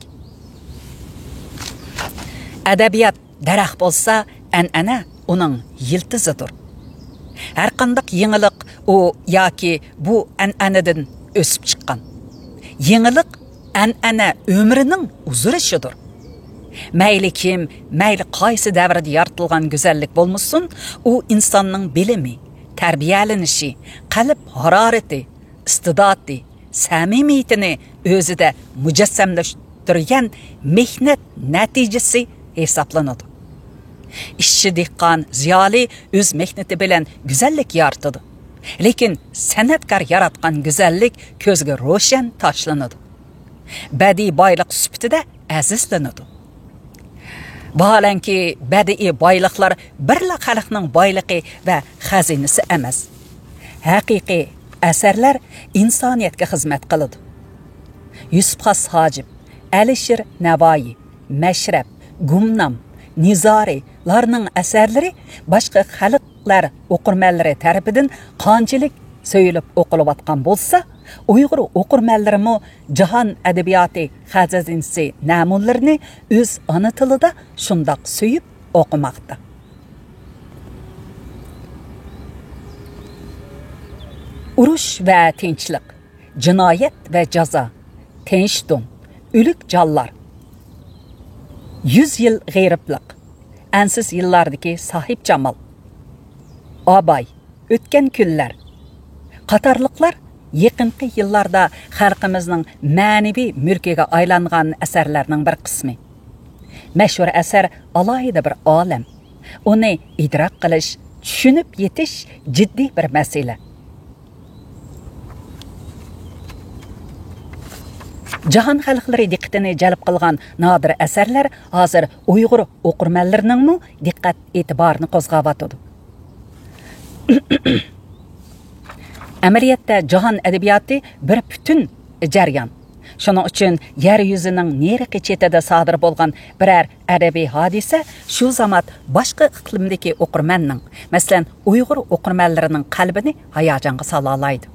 ئەدەبىيات دەرەخ بولسا، ئەنئەنە ئۇنىڭ يىلتىزىدۇر. ھەرقانداق يېڭىلىق ئۇ ياكى بۇ ئەنئەنىدىن ئۆسۈپ چىققان. يېڭىلىق ئەنئەنە ئۆمرىنىڭ ئۇزىرىشىدۇر. مەيلى كىم، مەيلى قايسى دەۋردە يارىتىلغان گۈزەللىك بولمىسۇن، ئۇ ئىنساننىڭ بىلىمى، تەربىيەلىنىشى، قەلب ھارارىتى، ئىستىداتى، سەمىمىيىتىنى ئۆزىدە مۇجەسسەملەشتۈرگەن مېھنەت نەتىجىسى ھېسابلىنىدۇ. ئىشچى دېھقان، زىيالىي ئۆز مېھنىتى بىلەن گۈزەللىك يارىتىدۇ. لېكىن سەنئەتكار ياراتقان گۈزەللىك كۆزگە روشەن تاشلىنىدۇ. بەدىئىي بايلىق سۈپىتىدە ئەزىزلىنىدۇ. ۋاھالەنكى، بەدىئىي بايلىقلار بىرلا خەلقنىڭ بايلىقى ۋە خەزىنىسى ئەمەس. ھەقىقىي ئەسەرلەر ئىنسانىيەتكە خىزمەت قىلىدۇ. يۈسۈپ خاس ھاجىپ، ئەلىشىر نەۋائىي، مەشرەپ، گۇمنام، نىزارىلارنىڭ ئەسەرلىرى باشقا خەلقلەر ئوقۇرمەنلىرى تەرىپىدىن قانچىلىك سۆيۈلۈپ ئوقۇلۇۋاتقان بولسا، ئۇيغۇر ئوقۇرمەنلىرىمۇ جاھان ئەدەبىياتى خەزىنىسى نەمۇنىلىرىنى ئۆز ئانا تىلىدا شۇنداق سۆيۈپ ئوقۇماقتا. ئۇرۇش ۋە تىنچلىق، جىنايەت ۋە جازا، تىنچتۇڭ، ئۆلۈك جانلار، يۈز يىل غېرىبلىق، ئەنسىز يىللاردىكى ساھىبجامال، ئاباي، ئۆتكەن كۈنلەر، قاتارلىقلار يېقىنقى يىللاردا خەلقىمىزنىڭ مەنىۋى مۈلكىگە ئايلانغان ئەسەرلەرنىڭ بىر قىسمى. مەشھۇر ئەسەر ئالاھىدە بىر ئالەم. ئۇنى ئىدراك قىلىش، چۈشىنىپ يېتىش جىددىي بىر مەسىلە. جاھان خەلقلىرى دىققىتىنى جەلپ قىلغان نادىر ئەسەرلەر ھازىر ئۇيغۇر ئوقۇرمەنلىرىنىڭمۇ دىققەت ئېتىبارىنى قوزغاۋاتىدۇ. ئەمەلىيەتتە جاھان ئەدەبىياتى بىر پۈتۈن جەريان. شۇنىڭ ئۈچۈن يەر يۈزىنىڭ نېرىقى چېتىدە سادىر بولغان بىرەر ئەدەبىي ھادىسە شۇ زامات باشقا ئىقلىمدىكى ئوقۇرمەننىڭ، مەسىلەن، ئۇيغۇر ئوقۇرمەنلىرىنىڭ قەلبىنى ھاياجانغا سالالايدۇ.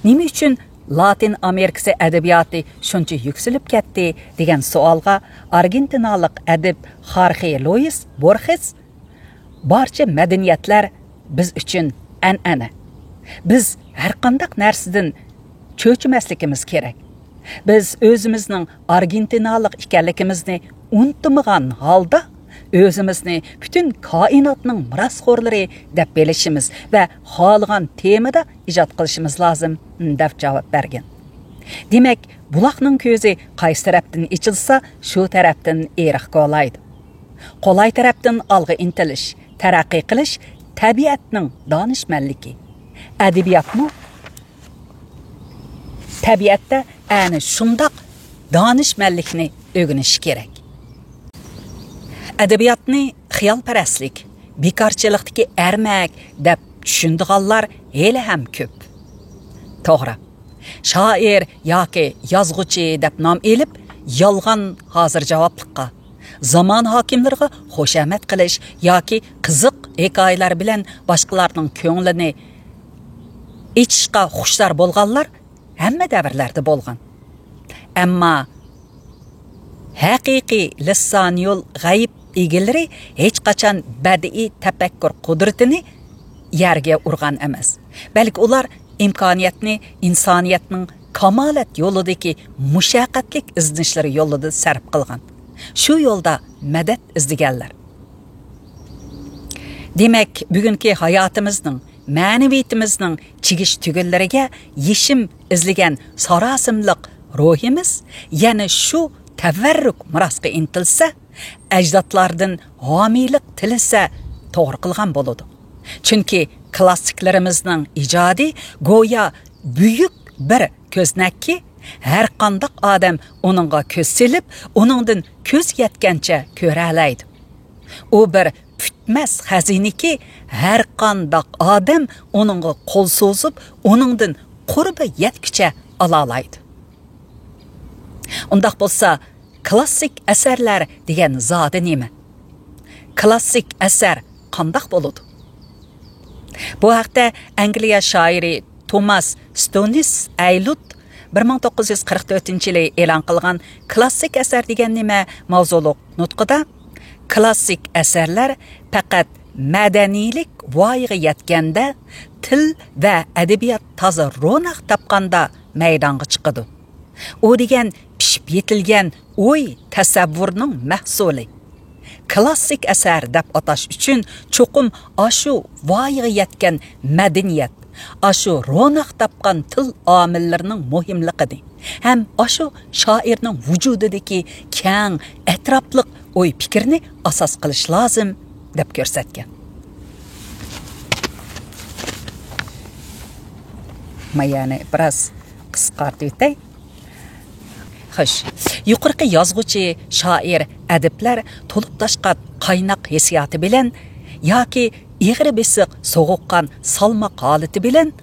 نېمە ئۈچۈن لاتىن ئامېرىكىسى ئەدەبىياتى شۇنچە يۈكسىلىپ كەتتى دېگەن سوئالغا ئارگېنتىنالىق ئەدىب خارخې لويىس بورخېس، بارچە مەدەنىيەتلەر بىز ئۈچۈن ئەنئەنە. بىز ھەرقانداق نەرسىدىن چۆچۈمەسلىكىمىز كېرەك. بىز ئۆزىمىزنىڭ ئارگېنتىنالىق ئىكەنلىكىمىزنى ئۇنتۇمىغان ھالدا، ئۆزىمىزنى پۈتۈن كائىناتنىڭ مىراسخورلىرى دەپ بىلىشىمىز ۋە خالىغان تېمىدا ئىجاد قىلىشىمىز لازىم، دەپ جاۋاب بەرگەن. دېمەك، بۇلاقنىڭ كۆزى قايسى تەرەپتىن ئېچىلسا، شۇ تەرەپتىن ئېرىق كولايدۇ. قولاي تەرەپتىن ئالغا ئىنتىلىش، تەرەققىي قىلىش تەبىئەتنىڭ دانىشمەنلىكى. ئەدەبىياتمۇ تەبىئەتتە ئەنە شۇنداق دانىشمەنلىكنى ئۆگىنىشى كېرەك. ئەدەبىياتنى خىيالپەرەسلىك، بىكارچىلىقتىكى ئەرمەك دەپ چۈشىنىدىغانلار ھېلىھەم كۆپ. توغرا، شائىر ياكى يازغۇچى دەپ نام ئېلىپ، يالغان ھازىرجاۋابلىققا، زامان ھاكىملىرىغا خۇشامەت قىلىش ياكى قىزىق ھېكايىلەر بىلەن باشقىلارنىڭ كۆڭلىنى ئېچىشقا خۇشتار بولغانلار ھەممە دەۋرلەردە بولغان. ئەمما ھەقىقىي لىسانىيۇل غەيب ئىگىلىرى ھېچقاچان بەدىئىي تەپەككۇر قۇدرىتىنى يەرگە ئۇرغان ئەمەس، بەلكى ئۇلار ئىمكانىيەتنى ئىنسانىيەتنىڭ كامالەت يولىدىكى مۇشەققەتلىك ئىزدىنىشلىرى يولىدا سەرپ قىلغان، شۇ يولدا مەدەت ئىزدىگەنلەر. دېمەك، بۈگۈنكى ھاياتىمىزنىڭ، مەنىۋىيىتىمىزنىڭ چىگىش تۈگۈنلىرىگە يېشىم ئىزلىگەن ساراسىملىق روھىمىز يەنە شۇ تەۋەررۈك مىراسقا ئىنتىلسە، ئەجدادلاردىن ھامىيلىق تىلىسە توغرا قىلغان بولىدۇ. چۈنكى كلاسسىكلىرىمىزنىڭ ئىجادى گويا بۈيۈك بىر كۆزنەككى، ھەرقانداق ئادەم ئۇنىڭغا كۆز سېلىپ، ئۇنىڭدىن كۆز يەتكەنچە كۆرەلەيدۇ. ئۇ بىر پۈتمەس خەزىنىكى، ھەرقانداق ئادەم ئۇنىڭغا قول سوزۇپ، ئۇنىڭدىن قۇربى يەتكۈچە ئالالايدۇ. ئۇنداق بولسا، كلاسسىك ئەسەرلەر دېگەن زادى نېمە؟ كلاسسىك ئەسەر قانداق بولىدۇ؟ بۇ ھەقتە ئەنگلىيە شائىرى توماس ستونىس ئەيلۇت بىر مىڭ توققۇز يۈز قىرىق تۆتىنچى يىلى ئېلان قىلغان كلاسسىك ئەسەر دېگەن نېمە ماۋزۇلۇق نۇتقىدا، كلاسسىك ئەسەرلەر پەقەت مەدەنىيلىك ۋايىغا يەتكەندە، تىل ۋە ئەدەبىيات تازا روناق تاپقاندا مەيدانغا چىقىدۇ. ئۇ دېگەن پىشىپ يېتىلگەن ئوي، تەسەۋۋۇرنىڭ مەھسۇلى. كلاسسىك ئەسەر دەپ ئاتاش ئۈچۈن چوقۇم ئاشۇ ۋايىغا يەتكەن مەدەنىيەت، ئاشۇ روناق تاپقان تىل ئامىللىرىنىڭ مۇھىملىقىنى ھەم ئاشۇ شائىرنىڭ ۋۇجۇدىدىكى كەڭ، ئەتراپلىق ئوي پىكىرنى ئاساس قىلىش لازىم، دەپ كۆرسەتكەن. مايەنى بىراز قىسقارتىۋېتەي. خوش، يۇقىرىقى يازغۇچى، شائىر، ئەدىبلەر تولۇپ تاشقان قايناق ھېسسىياتى بىلەن ياكى ئېغىر بېسىق سوغۇققان سالماق ھالىتى بىلەن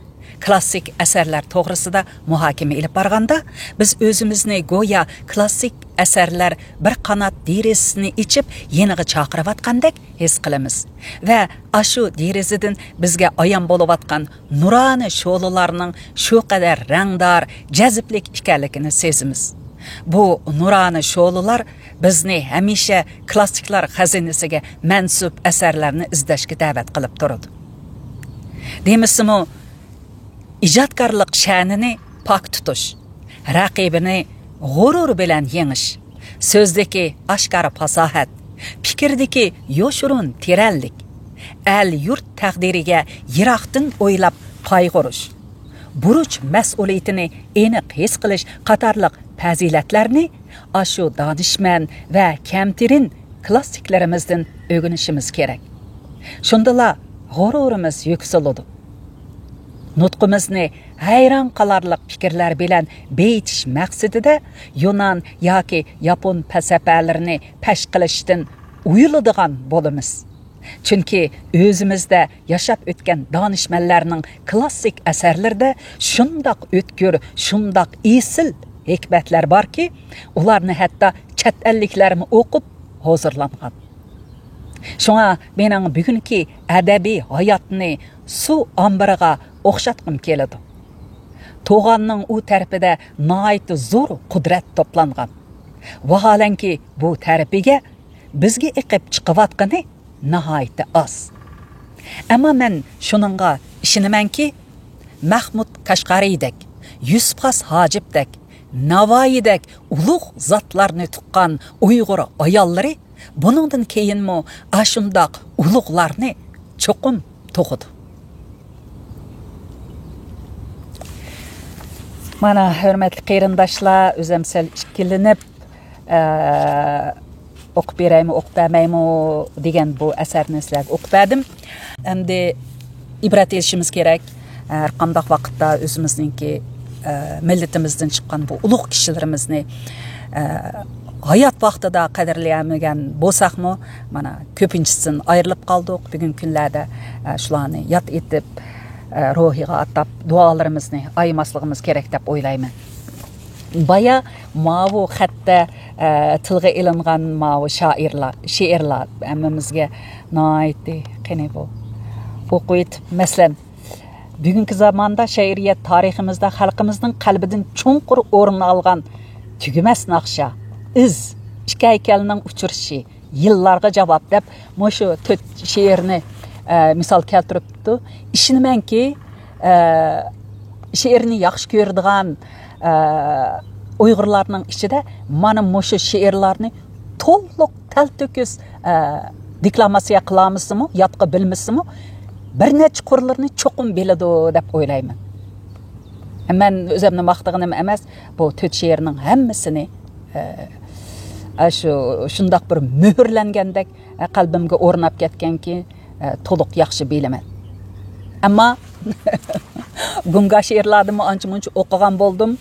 كلاسسىك ئەسەرلەر توغرىسىدا مۇھاكىمە ئېلىپ بارغاندا، بىز ئۆزىمىزنى گويا كلاسسىك ئەسەرلەر بىر قانات دېرىزىسىنى ئېچىپ يېنىغا چاقىرىۋاتقاندەك ھېس قىلىمىز ۋە ئاشۇ دېرىزىدىن بىزگە ئايان بولۇۋاتقان نۇرانە شولىلارنىڭ شۇ قەدەر رەڭدار، جەزىپلىك ئىكەنلىكىنى سېزىمىز. بۇ نۇرانە شولىلار بىزنى ھەمىشە كلاسسىكلار خەزىنىسىگە مەنسۇپ ئەسەرلەرنى ئىزدەشكە دەۋەت قىلىپ تۇرىدۇ. دېمىسىمۇ، ئىجادكارلىق شەنىنى پاك تۇتۇش، رەقىبىنى غۇرۇر بىلەن يېڭىش، سۆزدىكى ئاشكارا پاساھەت، پىكىردىكى يوشۇرۇن تېرەنلىك، ئەل-يۇرت تەقدىرىگە يىراقتىن ئويلاپ قايغۇرۇش، بۇرچ مەسئۇلىيىتىنى ئېنىق ھېس قىلىش قاتارلىق پەزىلەتلەرنى ئاشۇ دانىشمەن ۋە كەمتىرىن كلاسسىكلىرىمىزدىن ئۆگىنىشىمىز كېرەك. شۇندىلا غۇرۇرىمىز يۈكسىلىدۇ. نۇتقىمىزنى ھەيران قالارلىق پىكىرلەر بىلەن بېيىتىش مەقسىتىدە يۇنان ياكى ياپون پەلسەپەلىرىنى پەش قىلىشتىن ئۇيىلىدىغان بولىمىز. چۈنكى ئۆزىمىزدە ياشاپ ئۆتكەن دانىشمەنلەرنىڭ كلاسسىك ئەسەرلىرىدە شۇنداق ئۆتكۈر، شۇنداق ئېسىل ھېكمەتلەر باركى، ئۇلارنى ھەتتا چەت ئەللىكلەرمۇ ئوقۇپ ھۇزۇرلانغان. شۇڭا مېنىڭ بۈگۈنكى ئەدەبىي ھاياتنى سۇ ئامبىرىغا ئوخشاتقۇم كېلىدۇ. توغاننىڭ ئۇ تەرىپىدە ناھايىتى زور قۇدرەت توپلانغان. ۋاھالەنكى، بۇ تەرىپىگە بىزگە ئېقىپ چىقىۋاتقىنى ناھايىتى ئاز. ئەمما مەن شۇنىڭغا ئىشىنىمەنكى، مەھمۇد كاشغەرىدەك، يۈسۈپ خاس ھاجىپتەك، ناۋايىدەك ئۇلۇغ زاتلارنى تۇغقان ئۇيغۇر ئاياللىرى بۇنىڭدىن كېيىنمۇ ئاشۇنداق ئۇلۇغلارنى چوقۇم تۇغىدۇ. مانا، ھۆرمەتلىك قېرىنداشلار، ئۆزۈم سەل ئىككىلىنىپ، ئە، ئوقۇپ بېرەيمۇ، ئوقۇپ بەرمەيمۇ دېگەن بۇ ئەسەرنى سىلەرگە ئوقۇپ بەردىم. ئەمدى ئىبرەت ئېلىشىمىز كېرەك. ھەر قانداق ۋاقىتتا ئۆزىمىزنىڭكى، ئە، مىللىتىمىزدىن چىققان بۇ ئۇلۇغ كىشىلىرىمىزنى، ئە، ھايات ۋاقتىدا قەدىرلىيەلمىگەن بولساقمۇ، مانا، كۆپىنچىسىدىن ئايرىلىپ قالدۇق. بۈگۈنكى كۈنلەردە، ئە، شۇلارنى ياد ئېتىپ، ئە، روھىغا ئاتاپ دۇئالىرىمىزنى ئايىماسلىقىمىز كېرەك دەپ ئويلايمەن. بايا ماۋۇ خەتتە، ئە، تىلغا ئېلىنغان ماۋۇ شائىرلار، شېئىرلار ھەممىمىزگە ناھايىتى قېنى بۇ. ئوقۇۋېتىپ، مەسىلەن، بۈگۈنكى زاماندا شېئىرىيەت تارىخىمىزدا خەلقىمىزنىڭ قەلبىدىن چوڭقۇر ئورۇن ئالغان تۈگىمەس ناخشا، ئىز، ئىككى ھەيكەلنىڭ ئۇچرىشىشى، يىللارغا جاۋاب دەپ مۇشۇ تۆت شېئىرنى، ئە، مىسال كەلتۈرۈپتۇ. ئىشىنىمەنكى، ئە، شېئىرنى ياخشى كۆرىدىغان، ئە، ئۇيغۇرلارنىڭ ئىچىدە مانا مۇشۇ شېئىرلارنى تولۇق تەلتۆكۈس، ئە، دېكلاماتسىيە قىلالمىسىمۇ، يادقا بىلمىسىمۇ، بىر نەچچە قۇرلىرىنى چوقۇم بىلىدۇ دەپ ئويلايمەن. مەن ئۆزۈمنى ماختىغىنىم ئەمەس، بۇ تۆت شېئىرنىڭ ھەممىسىنى، ئە، ئە، شۇ، شۇنداق بىر مۆھۈرلەنگەندەك، ئە، قەلبىمگە ئورناپ كەتكەنكى، ئە، تولۇق ياخشى بىلىمەن. ئەمما گۇڭگا شېئىرلاردىنمۇ ئانچە-مۇنچە ئوقۇغان بولدۇم.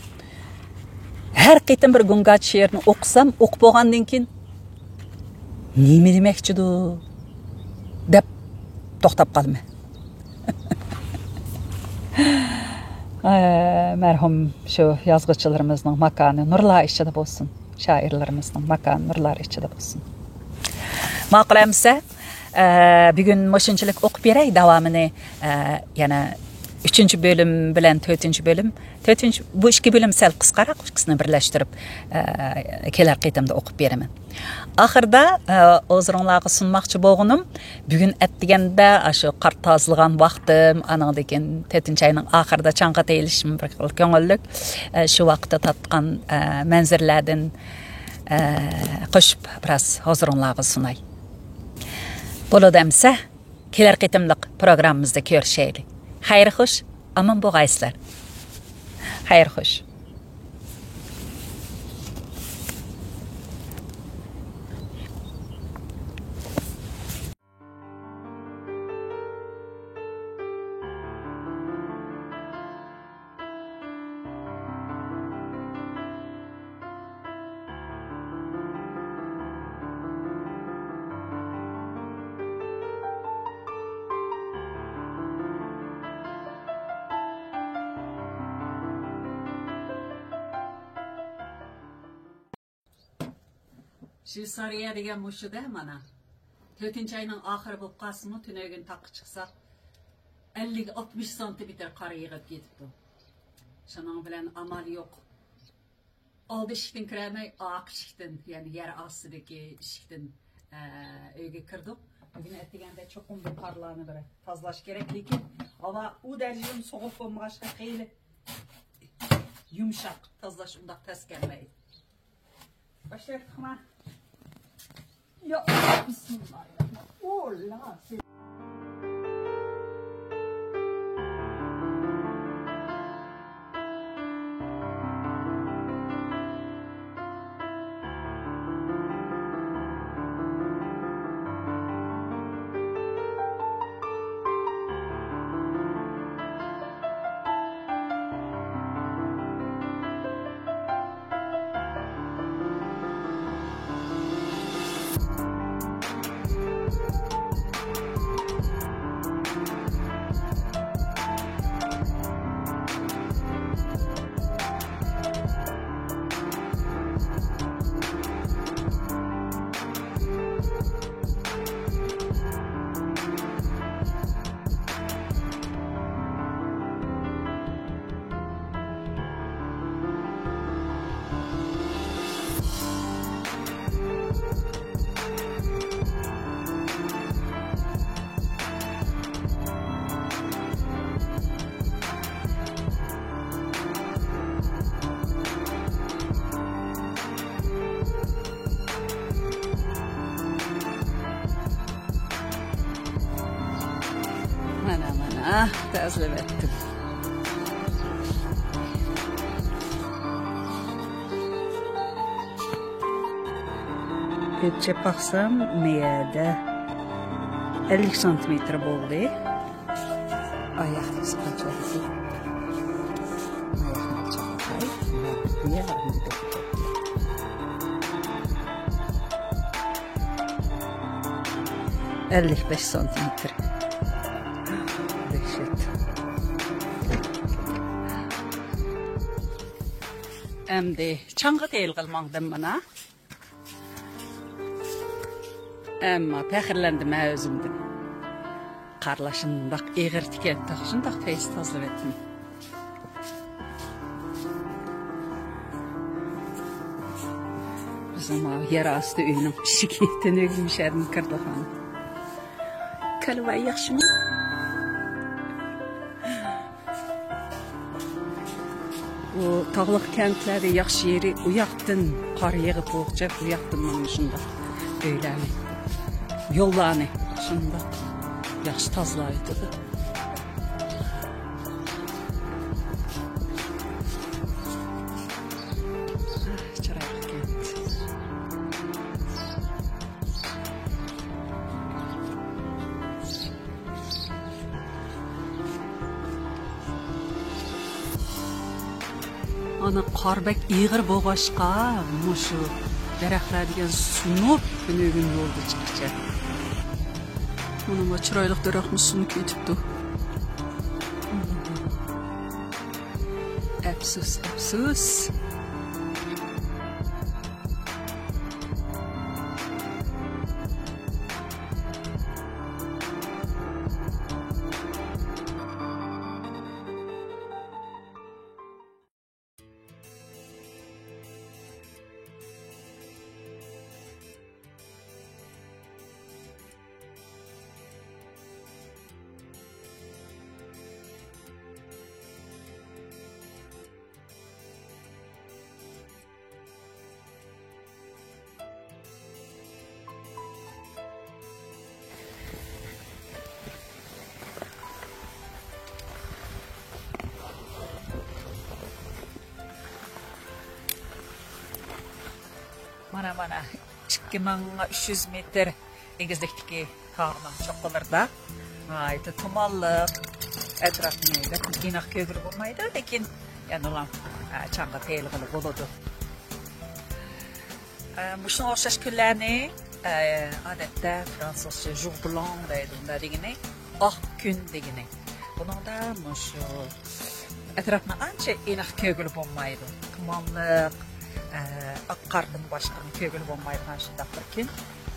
ھەر قېتىم بىر گۇڭگا شېئىرنى ئوقۇسام، ئوقۇپ بولغاندىن كېيىن، «نېمە دېمەكچىدۇ؟» دەپ توختاپ قالىمەن. ئە، مەرھۇم شۇ يازغۇچىلىرىمىزنىڭ ماكانى نۇرلار ئىچىدە بولسۇن. شائىرلىرىمىزنىڭ ماكانى نۇرلار ئىچىدە بولسۇن. ماقۇل ئەمىسە، ئە، بۈگۈن مۇشۇنچىلىك ئوقۇپ بېرەي، داۋامىنى، ئە، يەنە ئۈچىنچى بۆلۈم بىلەن تۆتىنچى بۆلۈم، تۆتىنچى، بۇ ئىككى بۆلۈم سەل قىسقىراق، ئىككىسىنى بىرلەشتۈرۈپ، ئە، كېلەر قېتىمدا ئوقۇپ بېرىمەن. ئاخىرىدا، ئە، ھۇزۇرۇڭلارغا سۇنماقچى بولغىنىم، بۈگۈن ئەتىگەندە ئاشۇ قار تازىلىغان ۋاقتىم، ئانىڭدىن كېيىن تۆتىنچى ئاينىڭ ئاخىرىدا چاڭغا تېيىلىشىم بىر خىل كۆڭۈللۈك. ئە، شۇ ۋاقىتتا تارتقان، ئە، مەنزىرىلەردىن، ئە، قوشۇپ بىراز ھۇزۇرۇڭلارغا سۇناي. بولىدۇ ئەمىسە، كېلەر قېتىملىق پروگراممىمىزدا كۆرۈشەيلى. خەير خوش، ئامان بولغايسىلەر. خەير خوش. شۋېتسارىيە دېگەن مۇشۇ-دە مانا. تۆتىنچى ئاينىڭ ئاخىرى بولۇپ قالسىمۇ، تۈنۈگۈن تاغقا چىقساق، ئەللىك، ئاتمىش سانتىمېتىر قار يېغىپ كېتىپتۇ. شۇنىڭ بىلەن ئامال يوق. ئالدى ئىشىكتىن كىرەلمەي، ئارقا ئىشىكتىن، يەنى يەر ئاستىدىكى ئىشىكتىن، ئە، ئۆيگە كىردۇق. بۈگۈن ئەتىگەندە چوقۇم بۇ قارلارنى بىر تازىلاش كېرەك، لېكىن ھاۋا ئۇ دەرىجىدىمۇ سوغۇق بولمىغاچقا خېلى يۇمشاق، تازىلاش ئۇنداق تەس كەلمەيدۇ. باشلايلىقما؟ يا، بىسمىللاھىررەھمانىررەھىم. ئۇلا. مانا، مانا، تازىلىۋەتتىم. ئۆلچەپ باقسام، مەيەدە ئەللىك سانتىمېتىر بولدى. ئاياقنى قانچە بولدى؟ ئاياقنى ئاچاقلاي. يا، ئەللىك بەش سانتىمېتىر. دەھشەت. ئەمدى چاڭغا تېيىلغىلى ماڭدىم مانا. ئەمما پەخىرلەندىم ھە ئۆزۈمدىن. قارلار شۇنداق ئېغىر تىكەن، شۇنداق پەيزى تازىلىۋەتتىم. بىزنىڭ ماۋۇ يەر ئاستى ئۆينىڭ ئىشىكى تۈنۈگۈن مۇشەدىن كىردۇق. كالۋا ياخشىمۇ؟ ئۇ تاغلىق كەنتلەردە ياخشى يېرى ئۇ ياقتىن قار يېغىپ بولغۇچە، بۇ ياقتىن مانا شۇنداق ئۆيلەرنى، يوللارنى شۇنداق ياخشى تازىلاۋېتىدۇ. چىرايلىق كەنت. ئانا قار بەك ئېغىر بولغاچقا، مۇشۇ دەرەخلەر دېگەن سۇنۇپ، تۈنۈگۈن يولدا چىققىچە. مانا بۇ چىرايلىق دەرەخمۇ سۇنۇپ كېتىپتۇ. ئەپسۇس، ئەپسۇس. مانا، مانا، ئىككى مىڭ ئۈچ يۈز مېتىر ئېگىزلىكتىكى تاغنىڭ چوققىلىرىدا ناھايىتى تۇمانلىق، ئەتراپنى بەك ئېنىق كۆرگىلى بولمايدۇ، لېكىن يەنىلا، ئە، چاڭغا تېيىلغىلى بولىدۇ. ئە، مۇشۇنىڭغا ئوخشاش كۈنلەرنى، ئە، ئادەتتە فرانسۇزچە ژۇر بلان دەيدۇ، بۇنداق دېگىنى ئاق كۈن دېگىنى. بۇنىڭدا مۇشۇ ئەتراپنى ئانچە ئېنىق كۆرگىلى بولمايدۇ. تۇمانلىق، ئە، ئاق قاردىن باشقىنى كۆرگىلى بولمايدىغان شۇنداق بىر كۈن.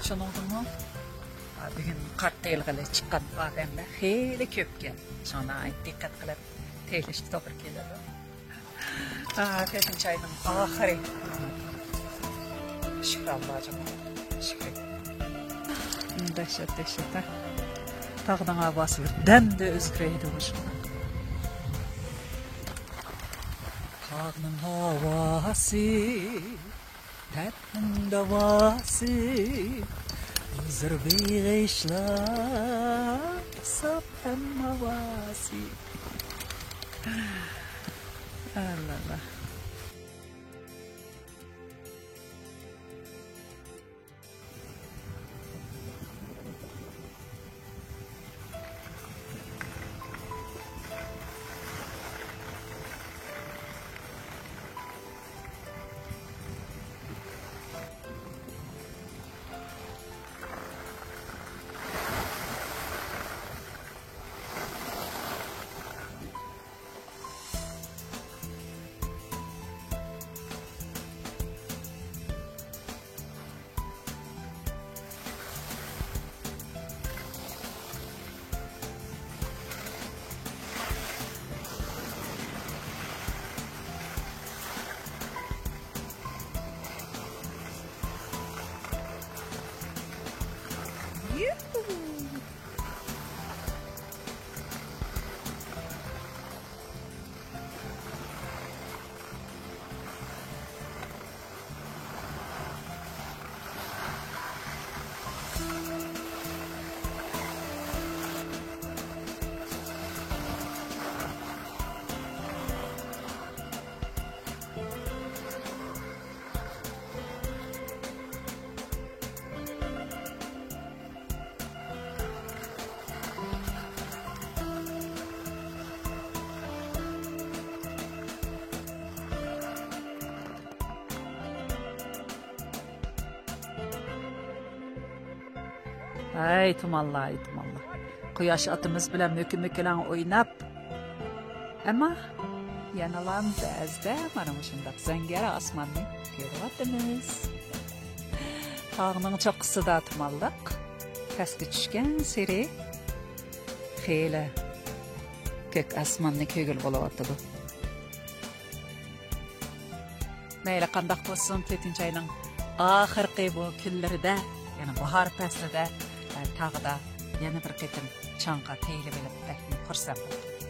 شۇنىڭدىمۇ، ئە، بۈگۈن قار تېيىلغىلى چىققان ئادەملەر خېلى كۆپكەن. شۇڭا ناھايىتى دىققەت قىلىپ تېيىلىشكە توغرا كېلىدۇ. ئا، تۆتىنچى ئاينىڭ ئاخىرى. شۈكرى ئاللاغا، شۈكرى. دەھشەت، دەھشەت، ھە. تاغنىڭ ھاۋاسى بىر دەمدە ئۆزگىرەيدۇ مۇشۇنداق. تاغنىڭ ھاۋاسى، تەتنىڭ داۋاسى، ھۇزۇر بېغىشلاپ ساپ ھەم ھاۋاسى. ئاللا ئاللا. ئەي تۇمانلار، ئەي تۇمانلار. قۇياش ئاتىمىز بىلەن مۆكە-مۆكىلەڭ ئويناپ، ئەمما يەنىلا بەزىدە مانا مۇشۇنداق زەڭگەر ئاسماننى كۆرۈۋاتىمىز. تاغنىڭ چوققىسىدا تۇمانلىق، پەسكە چۈشكەن سېرى خېلى كۆك ئاسماننى كۆرگىلى بولۇۋاتىدۇ. مەيلى قانداق بولسۇن، تۆتىنچى ئاينىڭ ئاخىرقى بۇ كۈنلىرىدە، يەنى باھار پەسلىدە، ئە، تاغدا يەنە بىر قېتىم چاڭغا تېيىلىپ ئېلىپ بەكمۇ خۇرسەن بولدۇم.